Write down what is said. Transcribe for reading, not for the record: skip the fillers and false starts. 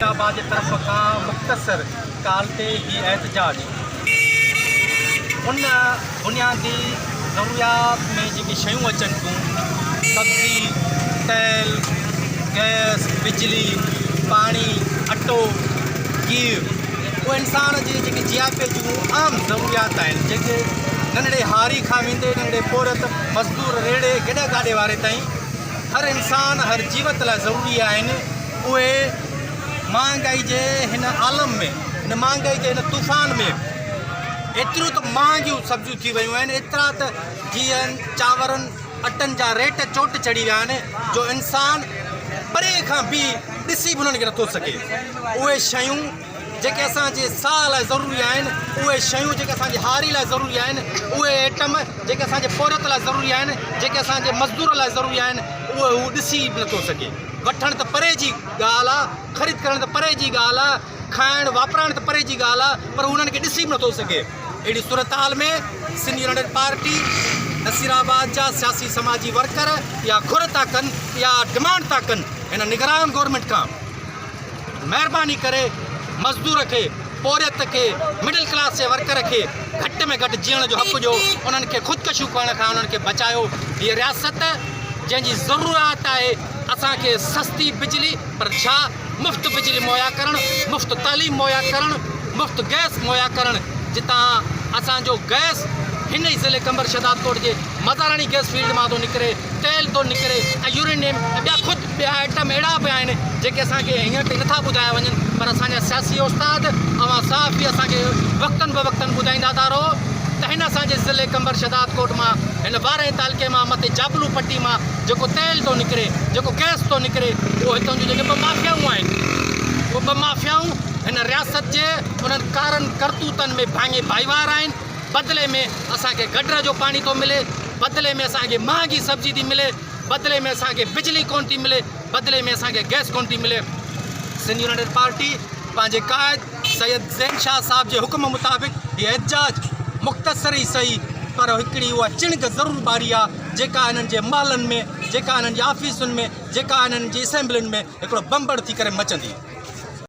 نصيرآباد جي طرف کان مختصر ڪال تي هي احتجاج ان بنيادي ضروريات ۾ جيڪي شيون اچن ٿيون سبزي، تيل، گئس، بجلي، پاڻي، اٽو، گيهه اهي انسان جي جيڪي جياپي جون عام ضروريات آهن جيڪي ننڍڙي هاري کان ويندي ننڍڙي پورهيت مزدور ريڙهي گڏهه گاڏي واري تائين هر انسان هر جيوت لاء ضروري آهن اهي مهانگائي جي هن عالم ۾ هن مهانگائي جي هن طوفان ۾ ايتريون ته مهانگيون سبزيون ٿي ويون آهن ايترا ته گيهن چانورن اٽن جا ريٽ چوٽ چڙهي ويا آهن جو انسان پري کان بيهي ڏسي به انهن کي نٿو سگهي اهي شيون جيڪي اسان جي ساهه لاء ضروري آهن اهي شيون جيڪي اسان جي هاري لاء ضروري آهن اهي ايٽم جيڪي اسان جي پورهيت لاء ضروري آهن جيڪي اسان جي مزدور لاء ضروري آهن اهي هو ڏسي به نٿو سگهي وٺڻ ته پري جي ڳالهه آهي خريد ڪرڻ ته پري جي ڳالهه آهي کائڻ واپرائڻ ته پري جي ڳالهه آهي پر هو انهن کي ڏسي به نٿو سگهي اهڙي صورتحال ۾ سنڌ يونائيٽيڊ پارٽي نصيرآباد جا سياسي سماجي ورڪر اها گهر ٿا ڪن اها ڊمانڊ ٿا ڪن هن نگران گورنمينٽ کان مهرباني ڪري مزدور کي، پورهيت کي، مڊل ڪلاس جي ورڪر کي گهٽ ۾ گهٽ جيئڻ جو حق ڏيو، انهن کي خودڪشيون ڪرڻ کان انهن کي بچايو. هيء رياست جنهن جي ضرورت آهي اسان کي سستي بجلي پر ڇا مفت بجلي مهيا ڪرڻ، مفت تعليم مهيا ڪرڻ، مفت گئس مهيا ڪرڻ جتان اسان جو گئس هن ئي ضلعي قمبر شهدادڪوٽ جي مزاراڻي گئس فيلڊ مان ٿو نڪري. تيل ٿو نڪري ۽ يورينيم ۽ ٻيا خود ٻيا آئٽم اهڙا به آهن جيڪي اسان کي هينئر تائين نٿا ٻڌايا وڃن پر اسان جا سياسي استاد اوهان صحافي اسان کي وقتن به وقتن ٻڌائيندا ٿا رهو ته هن اسان جي ضلعي قمبر شهدادڪوٽ مان هن وارهين تعلقي مان مٿي جابلو پٽي مان جيڪو تيل ٿو نڪري جيڪو گئس ٿو نڪري اهو هتان جون جيڪي ٻه مافيائون آهن اهي ٻه مافيائون هن رياست جي انهن ڪارن ڪرتوتن ۾ ڀاڱي ڀائيوار آهن بدلي ۾ اسان کي گٽر جو پاڻي ٿو ملي، بدلي ۾ اسان کي مهانگي سبزي ٿي ملي، بدلي ۾ اسان کي بجلي ڪونه ٿي ملي، بدلي ۾ اسان کي گئس ڪونه ٿي ملي. سنڌ يونائيٽيڊ پارٽي پنهنجي قائد سيد زين شاهه صاحب جي حڪم مطابق هي احتجاج مختصر ئي سهي پر هڪڙي اها چڻگ ضرور ٻاري آ جيڪا هنن جي محلن ۾ جيڪا هنن جي آفيسن ۾ جيڪا هنن جي اسيمبلين ۾ هڪڙو بمبڙ ٿي ڪري مچندي.